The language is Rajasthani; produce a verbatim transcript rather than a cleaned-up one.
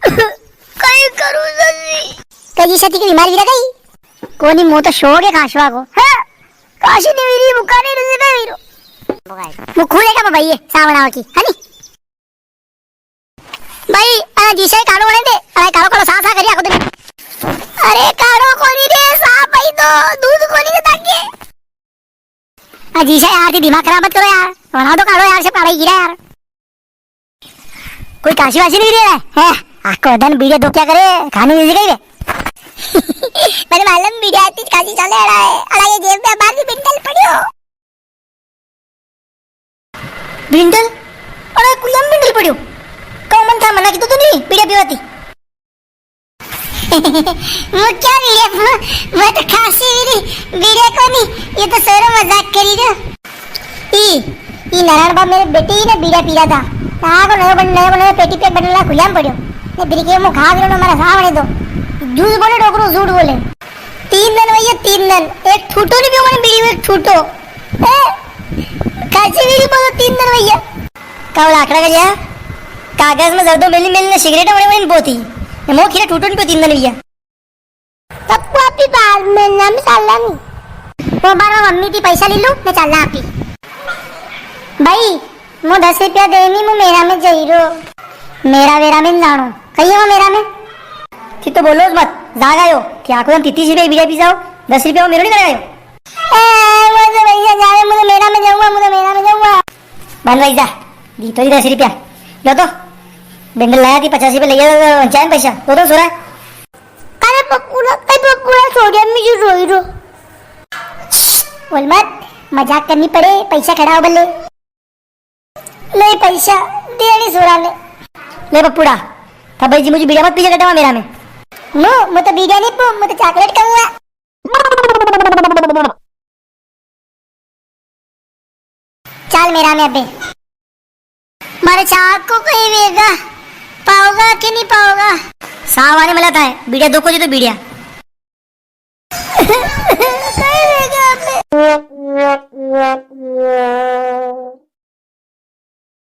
कई करूं ससुरी? कई जी सती के बीमार वीरा कई? कोनी, मो तो शौक है खासवा को। हाँ? काशी नी वीरी, मुका नी रुझे कई वीरो। मु खुद है क्या भाई ये, सावणावा की, है नी? भाई, अरे जीसा ही काढ़ो होने दे। अरे काढ़ो, काढ़ो, सा, सा करिया खुद। अरे काढ़ो कोनी रे, सा भाई तो दूध कोनी रे ताके। आ जीसा यार, थी दिमाग खराब मत करो यार, बना दो काढ़ो यार, सब काढ़ा ही गिरा यार। कोई काशी वाशी नी वीरी है? हैं? आको दन बीड़िया दो क्या करे? खाने नहीं गई रे। मैंने मालूम बीड़िया आती काशी चले अड़ा है। अड़ा ये जेब में बार भी बिंडल पड़ियो। बिंडल? अड़ा कुलिया में बिंडल पड़ियो। कहो मन था मना की तो, तो नहीं बीड़िया पीवाती। वो क्या बीड़िया? वो, वो तो खासी बीड़ी, बीड़िया कोनी, ये तो सोरो मजाक करी रो। ई, ई नारायण बाबा मेरे बेटे ही ने बीड़िया पी रहा था। ना को नयो बन, नयो बन, पेटी पे बनला खुलिया में पड़ियो। ने बीड़ी के मुंह खा गिरो ना, मारा सामने दो। झूठ बोले डोकरो, झूठ बोले। तीन दन भैया, तीन दन। एक ठूठो नी पियो मैंने बीड़ी में, एक ठूठो। ए, खासी बीड़ी बोलो तीन दन भैया। का बोला आखड़ा का लिया? कागज में जर्दो मेली मेली ने सिगरेट बड़े बड़े पोती। ने मो खीरे ठूठो नी पियो तीन दन भैया। पप्पू आपी बाल में नाम साला नी। वो बार में मम्मी थी पैसा ले लूं, मैं चलना आपी। भाई, मु दस रुपया दे नी, मु मेरा में जाई रो। मेरा वेरा में जानो। कहिए वो मेरा में। थी तो बोलो मत, जागा यो। थी आखो दन तीतीस रुपया बीड़िया पी जाओ, दस रुपया वो मेरो नी करायो। ए, वो तो भैया जावे, मु तो मेरा में जाऊंगा, मु तो मेरा में जाऊंगा। बन भाई जा, दी तो दी दस रुपया। लो तो, बिंडल लाया थी पचास रुपया ले गया, जाए पैसा, दो तो सोरा। अरे पप्पूला, ए पप्पूला, छोड़िया, मैं जो रोई रो। बोल मत, मजाक करनी पड़े, पैसा खड़ा हो बल्ले। ले पैसा, दे नी सोरा ने। ले पप्पूड़ा, था भाई जी मुझे बीड़ा मत पीछे कटावा मेरा में। मु, मु तो बीड़ा नी पू, मु तो चॉकलेट खाऊंगा। चल मेरा में अबे। मारे चाक को कई वेगा, पाओगा कि नी पाओगा? साव आने मिला था, बीड़िया दो को जी तो बीड़िया।